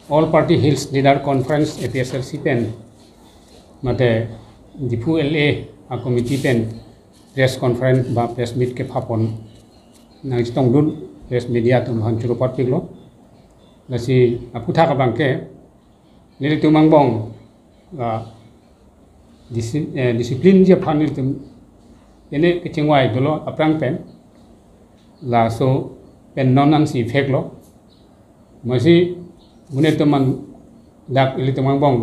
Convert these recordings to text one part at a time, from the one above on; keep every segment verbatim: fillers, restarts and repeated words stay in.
All Party Hills Leader Conference, A P H L C pen mate Diphu L A a committee pen press conference ba press meet kepha pon nangchetongdun, press media atum aphan choro patpiklo. Lasi aphuthak abangke nelitum angbong la disi-, eh, discipline ji aphan nelitum ene kechingvai dolo aphrang pen, laso pen non ansi pheklo. Amatsi monit atum an dak ilitum angbong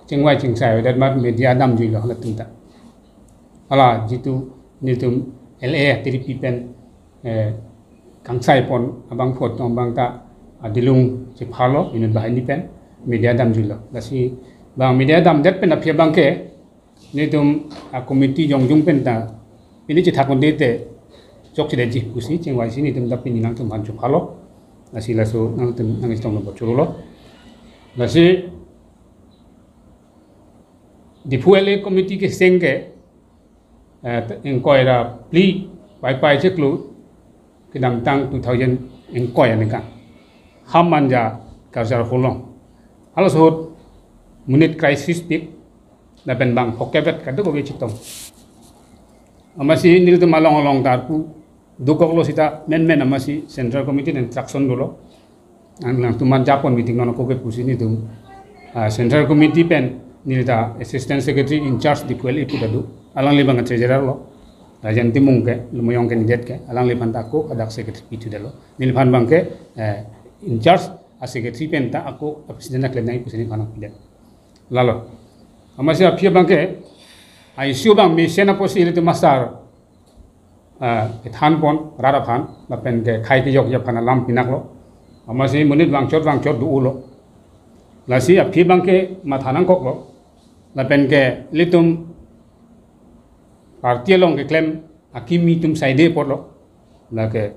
chingvai chingsai avedet amat media damjuilo halatum ta. Hala jitu nelitum L A tiripi pen, eh, kangsai pon abangphu atum abang ta adilung chepharlo inut banghini pen media damjuilo. Lasi bang media damdet pen aphi abangke nelitum a committee jongjung pen ta pini chethak un-e te chokchedetji pusi chingvaisi nelitum ta pini nangtum aphan chepharlo. Lasi laso nangtum nangchetongdun apot chorolo. Lasi Diphu L A committee kecheng ke, eh, ingkoi ra phli Paipai chiklo kedamtang two thousand ingkoi aningkan Ham Manja Karjhar Hall along. Halaso ahut monit crisis pik lapen bang phokep vet kadokave chetong. Amatsi nelitum along along ta arpu dokoklo seta menmen amatsi Central Committee instruction dolo. Nangtum aphan japon meeting non ako ke pusi nelitum, ah, Central Committee pen neli ta Assistant Secretary in charge Diphu L A pu ta do. Alangli abang Treasurer lo. Rajen Timung ke, Lumayong candidate ke, alangliphan ta ako hadak secretary pichedetlo. Neliphan abangke, eh, in charge a secretary pen ta ako a president aklem nangji pusi neliphan pidet. Lalo. Amatsi aphi abangke, a issue abang mesen apotsi ilitum master, eh, kethan pon, rat aphan, lapen ke khei kejokji aphan alam pinaklo. Amatsi monit vangchot vangchot do-olo. Lasi aphi abangke matha nangkoklo. Lapen ke ilitum party along keklem akimi atum saide apotlo. Lake,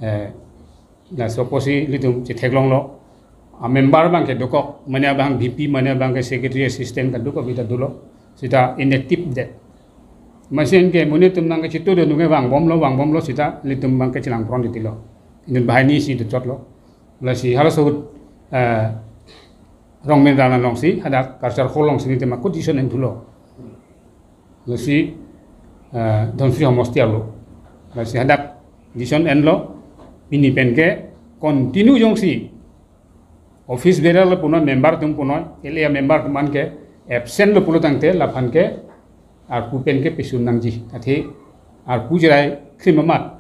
eh, laso apotsi ilitum chetheklonglo. A member abangke dokok, mane abang V P, mane abangke secretary assistant kadokave ta dolo. Seta inactive det. Amatsi anke monit atum nangkachetongdun ke vangbomlo, vangbomlo seta ilitum abangke chelang pron titilo. Inut banghini si dochotlo. Lasi halaso ahut, eh, Rongmin Rana alongsi, hadak Karjhar Hall alongsi nelitum ako decision enthulo. Lasi, eh, Dhansiri homosti arlo. Lasi hadak decision enlo, pini pen ke continue jongsi office bearer lo punoi, member atum punoi, L A member atum an ke absent lo pulo tangte laphan ke arpu pen ke pesun nangji. Athe arpu jirai krim amat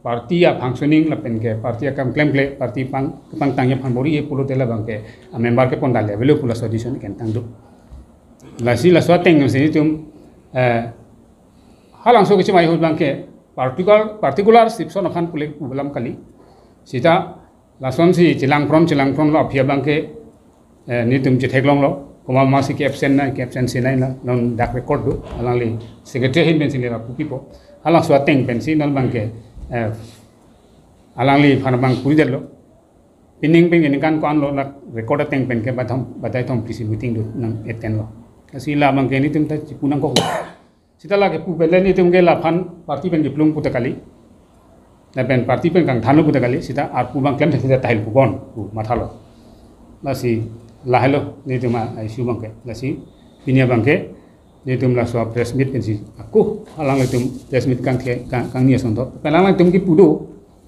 party a functioning lapen ke party akam klemkle, party pang, pangtangji aphan bor-i pulote labangke a member kepon da level pulo solution kentang do. Lasi laso ateng si nelitum, eh, halangso kechimai ahut abangke particular, particular sipson aphan pule pu alam kali. Seta lasonsi chelang pron, chelang pronlo aphi abangke, eh, nelitum chetheklonglo. Komat masi ke absent nai, ke absent si nai la, non dak record do. Alangli secretary ahin pensi neli arpu pipo. Halangso ateng pensi non abangke, eh, alangliphan abang puridetlo. Pining ping ini kan ko-anlo na record ateng pen ke bathom, batai thom P C meeting do nang attend lo. Lasi labangke nelitum ta chepu nangkok. Seta lake pu pen le nelitum ke laphan party pen kiplung pu ta kali. Lapen party pen kangthanlo pu ta kali, seta arpu abang klemthe seta tahil pupon pu mathalo. Lasi lahelo nelitum a issue abangke. Lasi pini abangke nelitum laso press meet pensi ako alanglitum press meet kangthek kang, kangni asonthot. Pen alanglitum kipu do,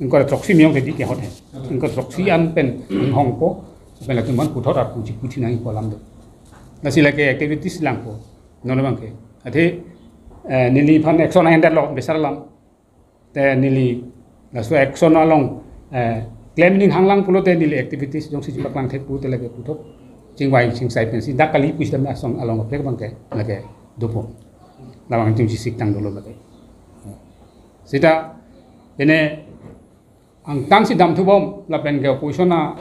ingkoi throksi miyong thedi kehot he. Ingkoi throksi an pen hongpo, pen latum aphan puthot arpu chepu thinangji pu alam do. Lasi lake activities langpo. Non abangke. Athe, eh, neliphan action ahin detlo besar alam. Te neli laso action along, eh, klem ning hanglang pulote neli activities jongsi chepaklang thek pulote lake puthot chingvai chingsai pensi dak kali pusitame asong along kaprek abangke lake dopo. Labang chingsi siktang dolo lake. Seta ene angtan si damthubom lapen ke opposition a,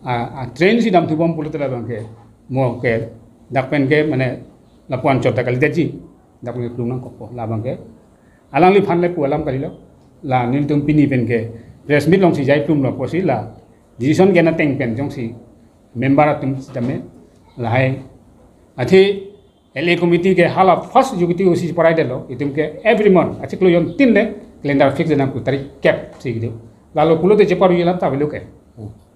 a, a trend si damthubom pulote labangke mo ke dak pen ke mane lapu-an chot ta kalidetji, dak pen ke plung nangkokpo labangke. Alangliphan le pu alam kalilo. La nelitum pini pen ke press meet alongsi jai plumlo pusi la decision ke-en ateng pen jongsi member atum sitame lahai. Athe L A committee ke hala first executive usi parai detlo. Itum ke every month achiklo jon tin le calendar fix nangpo tarik kep si gitu. Lalo pulote cheparu alam ta avelo ke.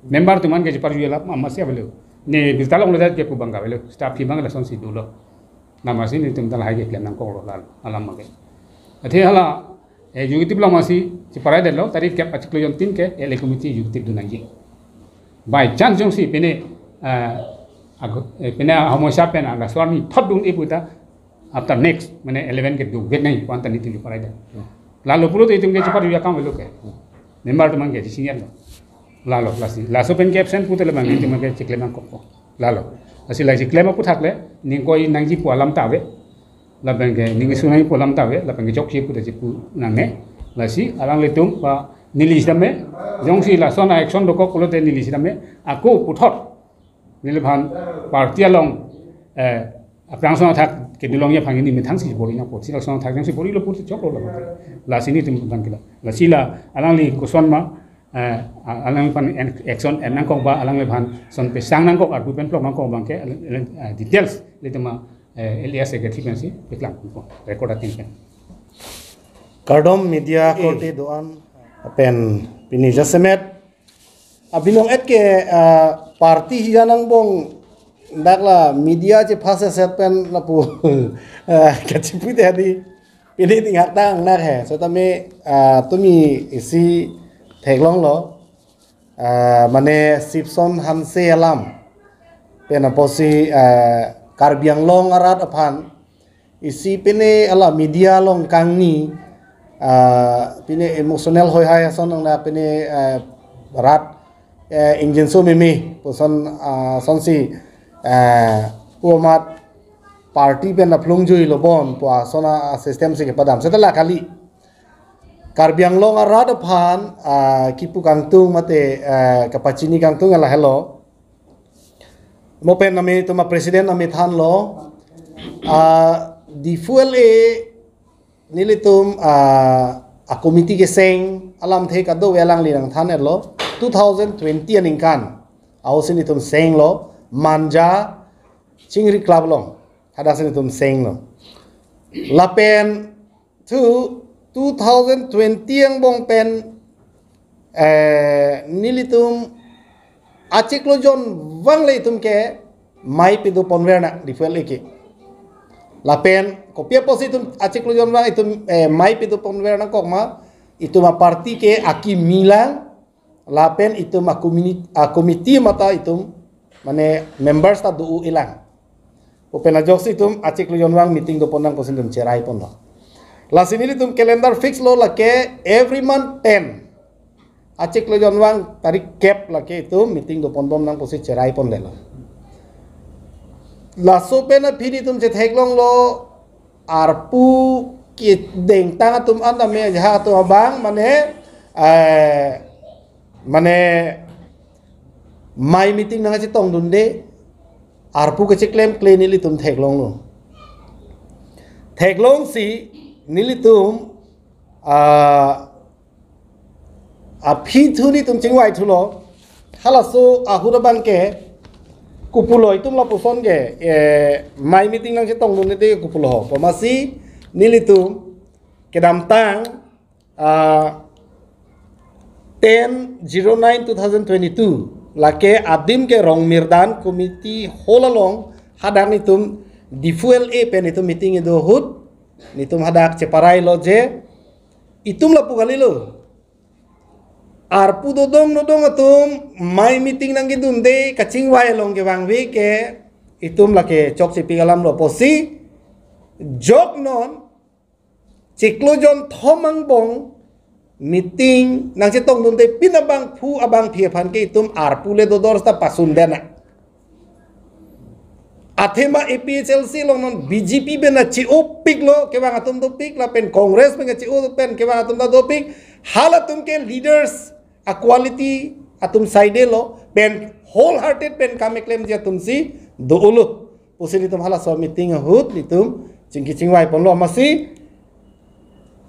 Member atum an ke cheparju alam amatsi avelo. Ne birta along le jat ke pu abang ke avelo. Staff aphi abang lasonsi dolo. Amatsi netum ta lahai keklem nangkoklo la alam abang ke. Athe hala, eh, executive along amatsi cheparai detlo, tarik kep achiklo jontin ke L A committee executive dun nangji. By chance jongsi pine, eh, ago-, eh, pine ahomoi sa pen ala suar ni thot dun-e pu ta, after next, mane eleven ke dovek nangji pu anta netum cheparai det. Lalo pulote itum ke cheparju akam avelo ke. Member atum an ke chesingjetlo. Lalo, lasi. Laso pen ke absent pute labang itum ke cheklem nangkokpo. Lalo. Lasi la cheklem aphuthak le, ning koi nangji pu alam ta ave. Lapen ke ning kesu nangji pu alam ta ave, lapen ke chokche pu ta chepu nangne. Lasi, alanglitum pa neli sitame, jongsi lason a-action dokok pulote neli sitame, ako puthot neliphan party along, eh, aphrang ason athak kedolongji aphan neli methang si bor-i nangpo, si lason athak jongsi bor-ilo pulote choklo la. Lasi netum tangkila. Lasi la alangli koson ma, eh, a-, alangliphan en-, action en nangkok ba, alangliphan son pesang nangkok, arpu pen plok nangkok abang ke, eh, details, ilitum, eh, L A secretary pensi paklang po, record atin pen. Kardom media, eh, korte do-an pen pini jasemet abinong et ke, ah, party hijan angbong dak la media chephase set pen lapu, ah, kachipu te adi pini tinghak tang nak he. Setame, ah, tumi isi theklonglo, ah, mane Sipson Hanse alam pen apotsi, ah, Karbi Anglong arat aphan isi pine ala media along kangni, ah, pine emotional hoi hai ason nang na pine, ah, rat, eh, ingjinso meme puson, ah, sonsi, ah, pu amat party pen aphlung jui lo bon pu ason a system si kepadam. Seta la kali. Karbi Anglong arat aphan, ah, kipu kangtung mate, ah, kapachini kangtung ala helo. Mo pen nami tuma president nami thanlo, ah, Diphu L A nelitum, ah, a committee keseng alamthe kado-ve alangli nangthan-etlo, two thousand twenty aningkan. Aosi netum senglo, Manja Chingri Club along. Hadaksi netum senglo. Lapen thu two thousand twenty angbong pen, eh, nelitum achiklo jon vang le itum ke mei pado ponver nang Diphu L A ke. Lapen kopi apotsi itum achiklo jon vang itum, eh, mei pado ponver nangkok ma, itum a party ke akimi lang, lapen itum a communi-, a committee mate itum mane members ta do-o-e lang. Pu pen ajoksi itum achiklo jon vang meeting dopon nang pusi itum cherai ponlo. Lasi nelitum calendar fix lo, lake every month ten. Achiklo jon vang tarik kep lake itum meeting dopon bom nang pusi cherai ponlelo. Laso pen aphi nelitum chetheklonglo, arpu kedengtang atum an tame ajahak atum abang mane, eh, mane mei meeting nangchetongdunde, arpu kecheklem kle nelitum theklonglo. Theklongsi nelitum, ah, aphi thu nelitum chingvai thulo. Halaso ahut abang ke kopulo itum lapuson ke, eh, mei meeting nangchetongdunde kopulo ho. Pu amatsi nelitum kedamtang, ah, ten zero nine two thousand twenty-two, lake adim ke Rongmirdan Community Hall along hadak nelitum Diphu L A pen nelitum meeting kedo ahut, nelitum hadak cheparai lo je, itum lapu kalilo. Arpu dodong dodong atum mei meeting nangkedunde kachingvai along kevangve ke itum lake chokchepik alam lo pusi, jok non chiklo jon thom angbong meeting nangchetongdunde pin abangphu abangphi aphan ke itum arpu le dodor ta pasundet nang. Athema A P H L C along non B J P pen na che-opiklo kevang atum dopik, lapen Congress pen na che-o pen kevang atum ta dopik, halatum ke leaders a quality atum saidelo, pen wholehearted pen kam keklemji atumsi do-olo pusi nelitum halaso meeting ahut nelitum chingki chingvai ponlo. Amatsi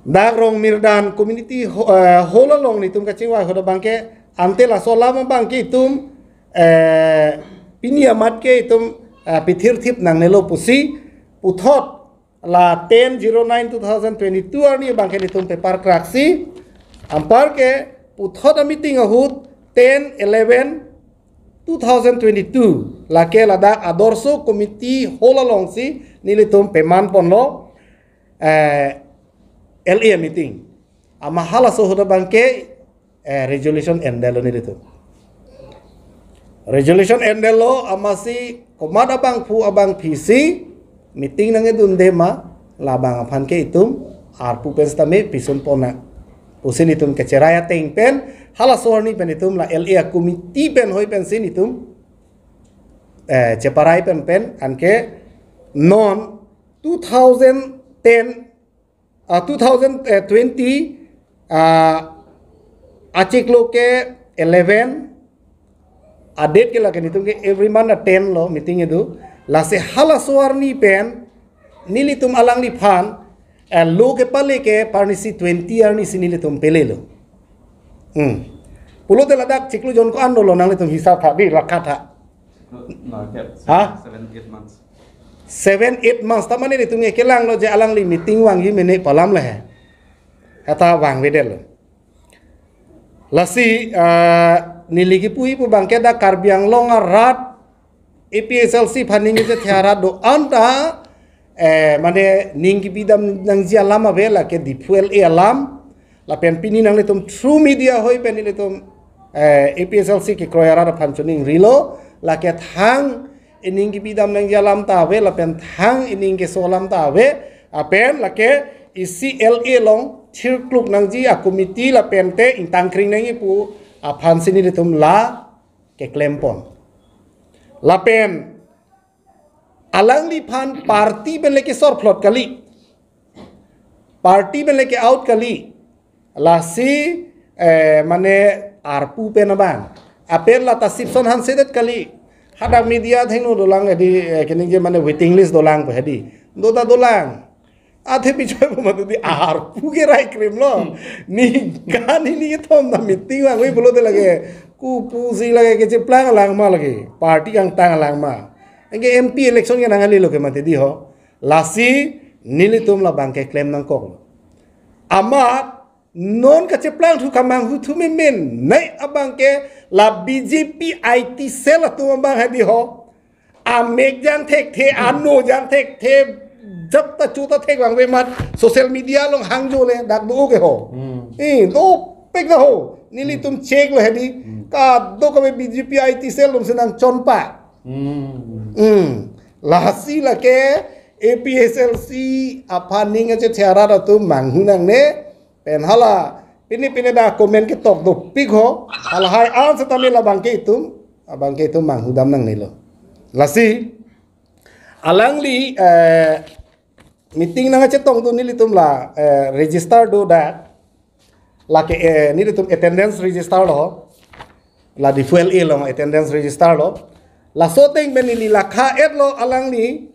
dak Rongmirdan Community Ho-, eh, Hall along nelitum kachingvai ahut abang ke, ante laso alam abang ke itum, eh, pini amat ke itum, eh, pithirthip nangnelo pusi, puthot la ten zero nine two thousand twenty-two arni abang ke nelitum paper kraksi, anpar ke puthot a meeting ahut ten eleven two thousand twenty-two, lake ladak Adorsho Committee Hall alongsi nelitum peman ponlo, eh, L A meeting. Amat halaso ahut abangke, eh, resolution endetlo nelitum. Resolution endetlo, amatsi komat abangphu abangphisi meeting nangkedunde ma, labang aphan ke itum arpu pen sitame pisun ponnang pusi nelitum kacherai ateng pen, halaso arni pen itum la L A committee pen hoi pensi nelitum, eh, cheparai pen pen anke non two thousand ten, ah, two thousand twenty, ah, achiklo ke eleven, a-date ke lake nelitum ke every month a ten lo meeting kedo. Lasi halaso arni pen nelitum alangliphan, eh, lo kepale ke parnisi twenty arnisi nelitum pelelo. Hmm. Pulote ladak chiklo jon ko-an dolo, nanglitum hisap tha dei, lakha tha. Market. Ha? Seven, eight months. Seven, eight months. Ta mane nelitum ke kelanglo je alangli meeting vangji mene pu alam le he. Heta vangvedetlo. Lasi, ah, neli kipu-i pu abangke dak Karbi Anglong arat A P H L C aphan ning kachethe arat do-an ta, eh, mane ning kepidam nangji alam ave, lake Diphu L A alam. Lapen pini nanglitum through media hoi pen nelitum, eh, A P H L C kekroi arat aphan choningrilo, lake thang ining kepidam nangji alam ta ave, lapen thang ining keso alam ta ave, lapen lake isi L A along thirkluk nangji a-committee lapen te ingtangkring nangji pu aphansi nelitum la keklem pon. Lapen alangliphan party pen le kesor phlot kali, party pen le ke-out kali. Lasi, eh, mane arpu pen abang. Apet lata Sipson Hanse det kali. Hadak media athengno dolang hedi, eh, keningje mane waiting list dolang pu hedi. Do ta dolang. Athe bichoi pu mati di arpu ke rai krim lo. Ningkan hini kethom ta meeting vangve pulote lake kopusi lake kecheplang alang ma lake. Party kangtang alang ma. Anke M P election ke nangkali lo ke mati di ho. Lasi nelitum labang keklem nangkok lo. Amat non kacheplang thu kamanghu thu memen nai abangke la B J P I T cell atum abang hedi ho. Amek jang thekthe, ano jang thekthe, jap ta chu ta thek vangve amat social media along hangjo le dak do ke ho. Hmm. Eh, dopik ta ho. Nelitum check lo hedi. Hmm. Kadokave B J P I T cell atumsi nangchonpa. Hmm. Hmm. Lasi lake A P H L C aphan ning kachethe arat atum manghu nangne. Pen hala pine pine da comment ketok dopik ho. Halahai an setame labang ke itum, abang ke itum manghu dam nangnelo. Lasi alangli, eh, meeting nangkachetongdun nelitum la, eh, register do dak. Lake, eh, nelitum attendance register lo. La Diphu L A along attendance register lo. Laso ateng pen neli lakha-et lo alangli,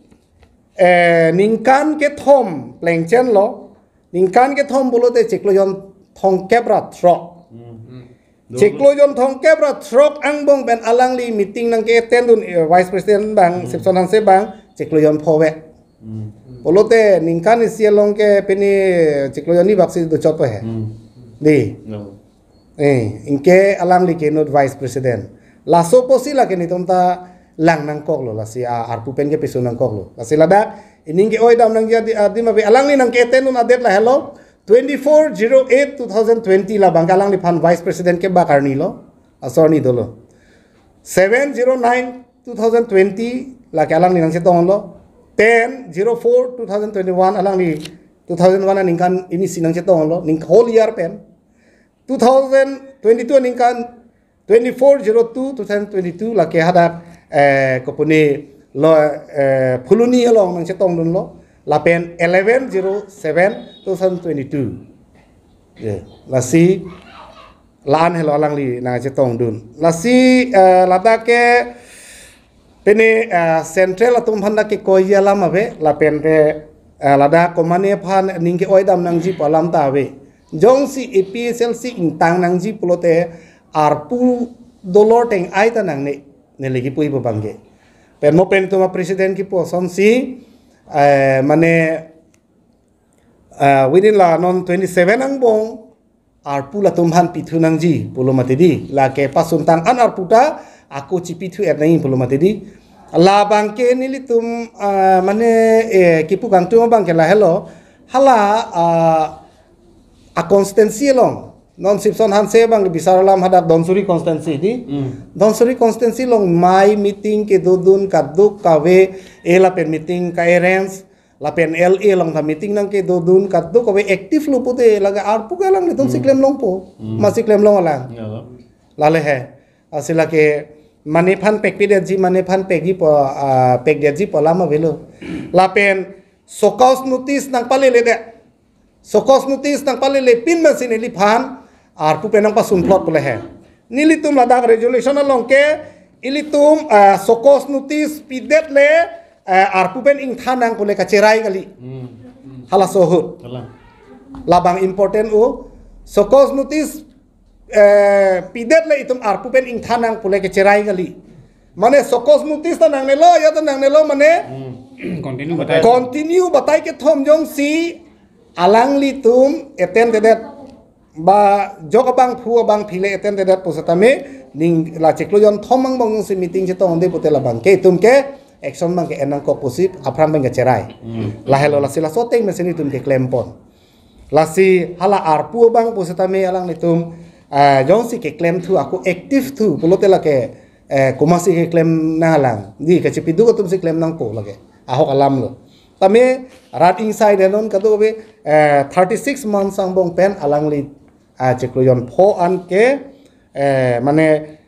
eh, ningkan kethom plengchen lo. Ningkan kethom pulote chiklo jon thomkep ra throk. Hmm. Chiklo jon thomkep ra throk angbong pen alangli meeting nangke-attend dun, eh, Vice President abang, Hmm. Sipson Hanse abang, chiklo jon pho ave. Hmm. Pulote ningkan isi along ke pini chiklo jon ni baksi dochot ave. Hmm. Di. No. Eh, anke alangli ke inut Vice President. Laso apotsi lake nelitum ta lang nangkok lo lasi a arpu pen ke pisun nangkok lo. Lasi ladak ining ke-oi dam nangji adi, adim ave alangli nangke-attend dun a-date lahelo. Twenty-four zero eight two thousand twenty labang ke alangliphan Vice President kebak arni lo. Laso arni dolo. Seven zero nine two thousand twenty lake alangli nangchetong lo. Ten zero four two thousand twenty-one alangli two thousand one aningkan inisi nangchetong lo. Ning whole year pen. Two thousand twenty-two aningkan twenty-four zero two two thousand twenty-two lake hadak, eh, kopune lo, eh, Phuloni along nangchetongdun lo. Lapen eleven zero seven two thousand twenty-two. Ya, lasi la-an helo alangli nangchetongdun. Lasi, eh, ladak ke pini, eh, central atum aphan dak kekoi alam ave, lapen te, eh, ladak komane aphan ning ke-oi dam nangji pu alam ta ave. Jongsi A P H L C ingtang nangji pulote arpu dolor teng-ai ta nangne, neli kipu-i pu abang ke. Pen mo pen itum a-president kipu asonsi, eh, mane, eh, within la non twenty-seven angbong, arpu latum aphan pithu nangji pulo mati di. Lake pasuntang an arpu ta ako chipithu-et nangji pulo mati di. Labang ke nelitum, ah, mane, eh, kipu kangtung abang ke lahelo. Hala, ah, a constituency along. Non Sipson Hanse abang ke bisar alam hadak Donsuri constituency di. Hmm. Donsuri constituency along mai meeting kedodun kaduk kave, eh, lapen meeting ka-arrange, lapen L A along ta meeting nangkedodun kaduk kave active lo pute lake arpu ke alanglitum Hmm. si klem longpo. Hmm. Masi klem long alang. Ya, lo. Lale he. Lasi lake mane aphan pekpidetji, mane aphan pekji pu, ah, pekdetji pu alam avelo. Lapen show cause notice nangpalele det. Show cause notice nangpalele pin masi neliphan arpu pen nangpasun plot pule he. Nelitum ladak resolution along ke ilitum, ah, show cause notice pidet le, ah, arpu pen ingthan nang pule kacherai kali. Hmm. Halaso ahut. Kalang. Labang important o. Show cause notice, eh, pidet le itum arpu pen ingthan nang pule kacherai kali. Mane show cause notice ta nangnelo, ya ta nangnelo mane Hmm. Continue batai. Continue batai kethom jongsi alanglitum attend tedet ba jok abangphu abangphi le attend tedet pusitame ning la chiklo jonthom angbong jongsi meeting chetongde pute labang ke itum ke action abang ke en nangkok pusi aphrang abang kacherai. Hmm. Lahelo lasi laso ateng mesen itum ke klempon. Lasi hala arpu abang pusitame alanglitum, ah, jongsi keklem thu ako active thu pulote lake, eh, komatsi keklem nang alang. Di kachipiduk atum si klem nangpo lake. Ahok alam lo. Tame rat ingsai denon kado be, eh, thirty six months angbong pen alangli, ah, chiklo jonpho an ke, eh, mane,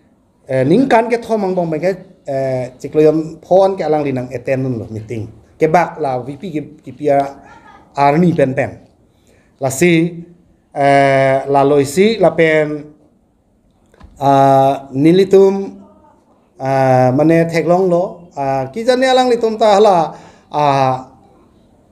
eh, ningkan kethom angbong pen ke, eh, chiklo jonpho an ke alangli nang attend dunlo meeting. Kebak la V P ke, kipi arni pen pen. Lasi, eh, lalo isi lapen, ah, nelitum, ah, mane theklonglo, ah, kijane alanglitum ta hala, ah,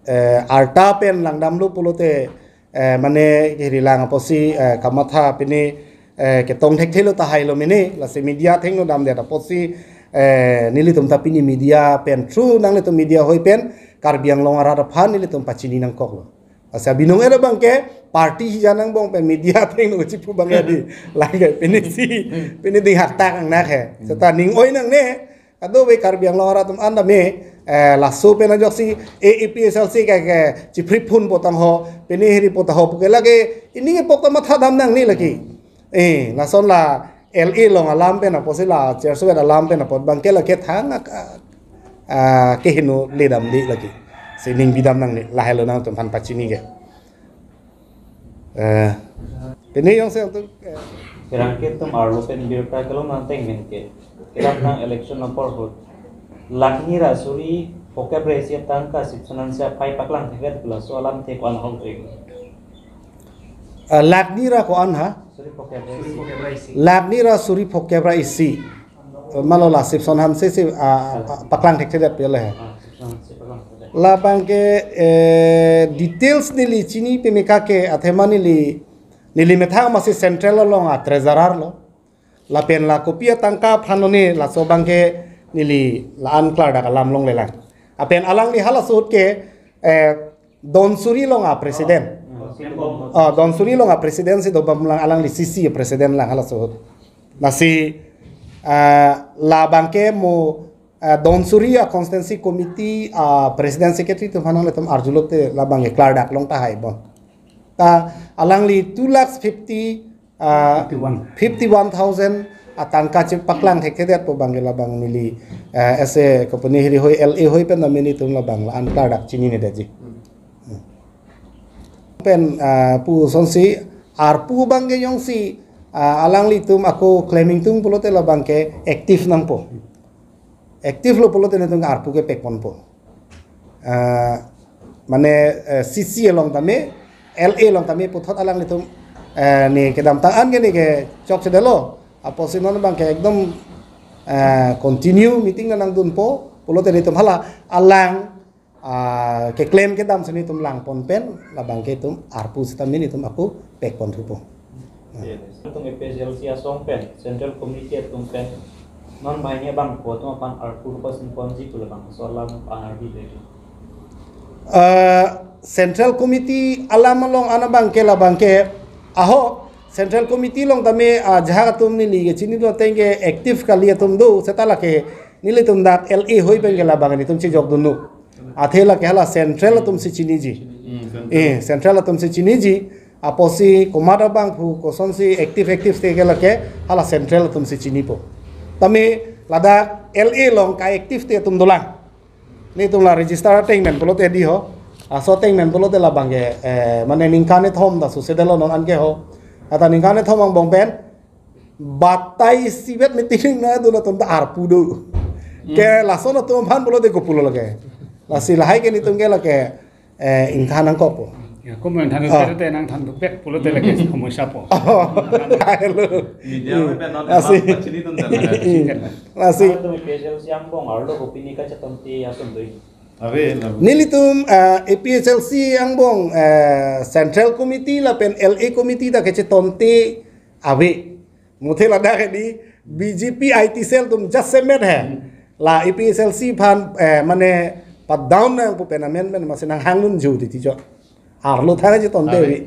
eh, arta pen langdamlo pulote, eh, mane kiri lang apotsi, eh, kamatha pini, eh, ketong thekthelo tahai lo mene, lasi media athengno damdet apotsi, eh, nelitum ta pini media pen through nanglitum media ahoi pen Karbi Anglong arat aphan nelitum pachini nangkoklo. Asa binong era abang ke party hijau angbong pen media athengno chipu abang ya di. Lake pini si, pini ding haktak angnak he. Seta ning oi nangne, kado be Karbi Anglong arat atum an tame, eh, laso pen ajoksi A A P H L C ke, ke chipri phun potang ho, pini hiri potang ho, puke lake, ini ke pok ta matha dam nangne lake. Eh, lason la L A along alam pen apotsi la, Chersuet alam pen apot abang ke lake thang ak-, ah, kehingno ledam di lake. Si ning bidam nangne, lahelo nangtum aphan pachini ke. Eh, pini jongsi tu, eh. Kerang ke tum arlo pen birta kelong nangteng men ke. Kedam nang election apor ahut. Lakh ni ra suri phokep ra isi atangka Sipson Hanse aphai paklang thekthedet pu laso alamthe ko-an ahok tring. Eh, lakh ni ra ko-an ha? Suri phokep ra isi. Lakh ni ra suri phokep ra isi. Eh, malo la Sipson Hanse si, ah, ah, paklang thekthedet pu le he. Ah, Sipson Hanse paklang thekthedet. Labang ke, eh, details neli chini peme kake athema neli, neli methang masi central along a treasurer lo. Lapen la kopi atangka aphan lo ne laso abang ke neli la-an klardak alam longlelang. Apen alangli halaso ahut ke, eh, Donsuri along a president. Ah, Donsuri along a president si dobom lang alangli C C president lang halaso ahut. Lasi, ah, labang ke mo, ah, Donsuri a constituency committee, ah, president secretary atum aphan nanglitum arjulote labang ke klardak long tahai bon. Ta alangli two lakhs fifty, ah, Fifty-one. Fifty-one thousand atangka chepaklang thekthedet pu abang ke labang neli, eh, ese kopine hiri ahoi L A ahoi pen nelitum labang la-an klardak chininedetji. Hmm. Pen, ah, pu asonsi arpu abang ke jongsi, ah, alanglitum ako claiming tung pulote labang ke active nangpo. Active lo pulote netum arpu ke pekponpo. Ah, mane, eh, C C along tame, L A along tame puthot alanglitum, eh, ne kedamtang an ke ne kechokchedetlo. Apotsi non abang ke ekdom, eh, continue meeting nangdunpo pulote netum hala alang, ah, keklem kedam si netum langpon pen labang ke itum arpu sitame netum ako pekpon thupo. Yes. Itum A P H L C asong pen, Central Committee atum pen, non mai ni abang ko atum aphan arpu pasin ponji pu labang so alam pangardi lagi. Eh, Central Committee alam along an abang ke labang ke ahok Central Committee along tame ajahak atum neli ke chini do ateng ke active kali atum do, seta lake nelitum dak L A hoi pen ke labang nelitum chejok dunlo. Athe lake hala Central atum si chiniji. Eh, Central atum si chiniji. Apotsi komat abangphu kosonsi active active te ke lake hala Central atum si chinipo. Tame ladak L A along ka-active te atum dolang. Nelitum la register ateng pen pulote di ho. Laso ateng pen pulote labang ke, eh, mane ningkan kethom ta susedetlo non anke ho. Ata ningkan kethom angbong pen batai sibet meeting nangdun atum ta arpu do. Ke lason atum aphan pulote kopulo lake. Lasi lahai ke nelitum ke lake, eh, ingthan nangkokpo. Ya, komat than Ah. Te nangthan dupet pulote lake samosa po. Oh, hello. Media Hmm. Pen non Lasi. Emang pachini tun dan ada. Hmm. Lasi. Atum A P H L C angbong arlo kopine kachetonte ason do. Ave, ave. Nelitum, eh, A P H L C angbong, eh, Central Committee lapen L A Committee ta kachetonte ave. Muthe ladak di B J P I T cell atum jasemet he. Hmm. La A P H L C aphan, eh, mane pat down nangpo pen amen pen masi nanghang dunji titi jo. Arlo thang chetonte Ave. Ave.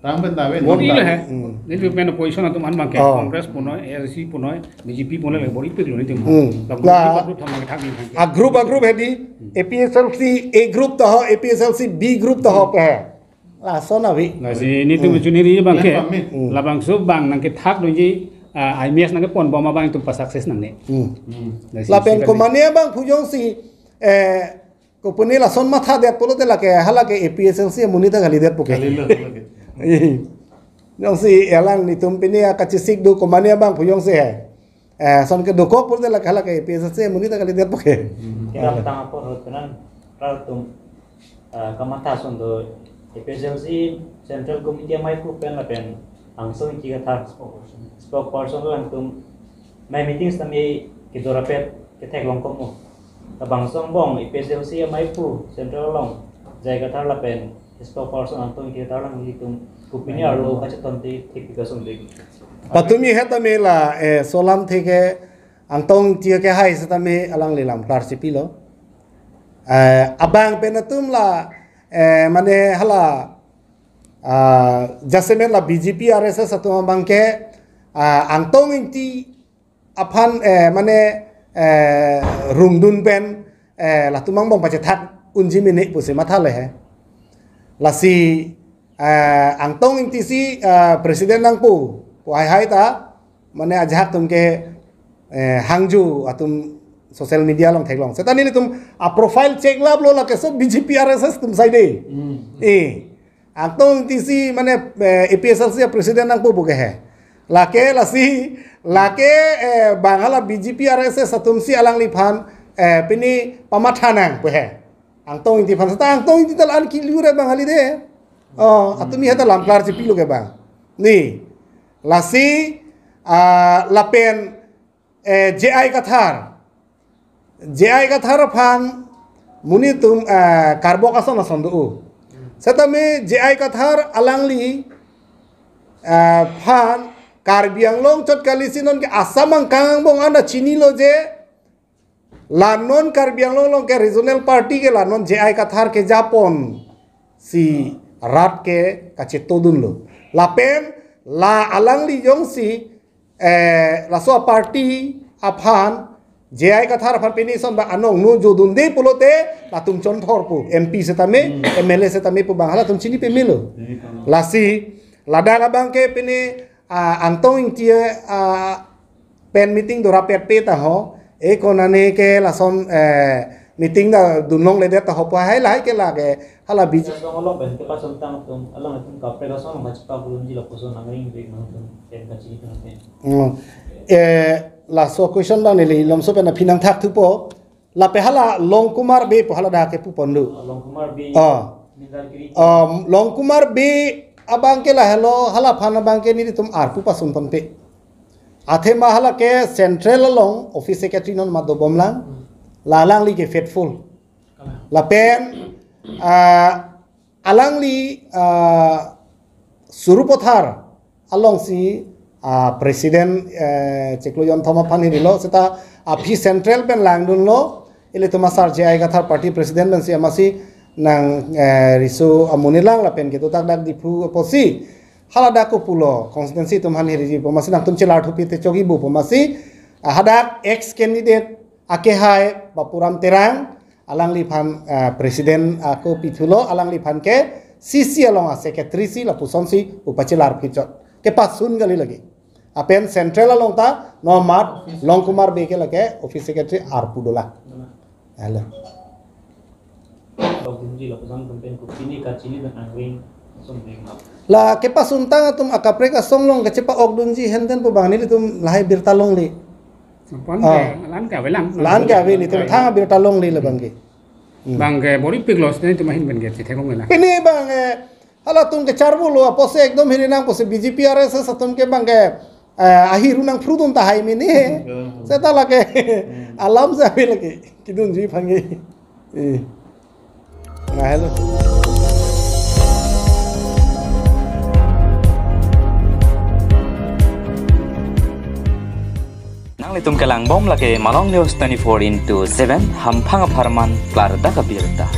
Tang pen ta ave. Bor-i lo he. Hmm. Nelitum pen opposition atum an abang ke. Oh. Congress punoi, A I C punoi, B J P punoi le bor-ipiklo nelitum. Hmm. Lapen La- group, group tham ke thak ni thang ke. A group, a group he di. Hmm. A P H L C A group ta ho, A P H L C B group ta ho Hmm. pe he. Lason ave. Lasi nelitum Hmm. chuniri abang ke. Yang pamit. Hmm. Labangso abang nangkethak dunji, ah, I M S nangkepon bom abang itum pa success nangne. Hmm. Hmm. Lasi Lapen sika komane abangphu jongsi, eh, kopine lason mathadet pulote lake hala ke A P H L C amonit ta kalidetpo ke. Kalilo, kalilo. Jongsi alang nelitum pine akachesik do komane abangphu jongsi he. Eh, son ke dokok pulote lake hala ke A P H L C amonit ta kalidetpo ke. Hmm. Kedamtang apor ahut pen an rat atum, eh, kamatha ason do A P H L C Central Committee amaiphu pen lapen Angtong Ingti Kathar spokesperson alangtum amei meeting sitame kedo rapet ketheklong komo. Labangso angbong A P H L C amaiphu Central along J I Kathar lapen spokesperson Angtong Ingti Kathar alanglitum kopine arlo kachetonte thekpik ason do. Patumi hetame la, eh, solam theke Angtong Ingti ke hai setame alangli lam klar chepilo. Eh, abang pen atum la, eh, mane hala, ah, jasemet la B J P R S S atum abang ke, ah, Angtong Ingti aphan, eh, mane, eh, rungdun pen, eh, latum angbong pachethak unji mene pusi matha le he. Lasi, eh, Angtong Ingti si, eh, president nangpo pu hai hai ta, mane ajahak atum ke, eh, hangju atum social media along theklong. Seta nelitum a profile check lap lo lake so B J P R S S atum sai de. Hmm. Eh. Angtong Ingti si mane, eh, A P H L C president nangpo pu ke he. Lake lasi, lake, eh, bang hala B J P R S S atum si alangliphan, eh, pini pamatha nangpo he. Angtong Ingti aphan seta Angtong Ingti ta la-an kiliure bang hali de. Oh, atumi heta lam klar chepilo ke bang. Ni, lasi, ah, lapen, eh, J I Kathar. J I Kathar aphan monit atum, eh, karbok ason ason do. Setame J I Kathar alangli, eh, aphan Karbi Anglong chot kali si non ke Assam angkang angbong anta chinilo je la non Karbi Anglong along ke regional party ke la non J I Kathar kejapon si rat ke kachetodunlo. Lapen la alangli jongsi, eh, laso aparty aphan J I Kathar aphan pini son ba anong nu jodunde pulote latum chonthor pu M P setame, Hmm. M L A setame pu bang halatum chini pemelo. Chini pemelo. Lasi ladak abang ke pini, ah, Angtong Ingti, ah, pen meeting do rapet pe ta ho, e konane ke lason, eh, meeting ta dunlongledet ta ho pu hai lahai ke lake hala B J P. Song along pen ke pason tang atum, alangtum kaprek asong along kachepak ulunji lapuson nangring ring nangtum pen kachini tang pen. Hmm. Eh, laso question bang neli lomso pen aphi nangthak thupo. Lapen hala Longkumar Bey pu hala dak ke pupon do. Longkumar Bey. Ah. Mindargiri. Ah, Longkumar Bey abang ke lahelo, hala aphan abang ke nelitum arpu pasun ponpe. Athema hala ke Central along office secretary non ma dobomlang. Hmm. La alangli ke faithful. Kalang. Lapen, ah, alangli, ah, Sarupathar alongsi, ah, president, eh, chiklo jonthom aphan hirilo seta aphi Central pen langdunlo, ilitum asar J I Kathar party president pensi amatsi nang, eh, riso amonit lang lapen kedo dak dak Diphu apotsi Haladak kopulo constituency atum aphan hiriji pu amatsi nangtum chelar thupi te chokji pu amatsi, ah, hadak ex candidate akehai Bapuram Terang, alangliphan, ah, president ako pithulo, alangliphan ke C C along a secretary si lapusonsi upachelar phichot. Kepasun kali lake. Lapen central along ta nomat Longkumar Bey ke lake office secretary arpu dolang. Hello. Dok dunji lapuson tum pen kopine kachini dan angring sum deng map. La kepasuntang atum akaprek asong along kachepa-ok dunji henten pu bang nelitum lahai birta longle. Pon Ah. ke, la-an ke avelang. La-an ke ave, nelitum thang birta longle labang ke. Hmm. Bang ke bor-ipik lo sene itum ahin pen ke chethek ong na. Pini bang, eh, halatum kecharvo lo apotsi ekdom hiri nang pusi B J P R S S atum ke bang ke, eh, ahiru nangphrudun tahai mini. Hmm. Seta lake Hmm. alam si ave lake. Kedunji aphan ke. Eh. Nah, hello. Nanglitum kelang bom lake Malong News twenty-four into seven, hamphang apharman klardak abirta.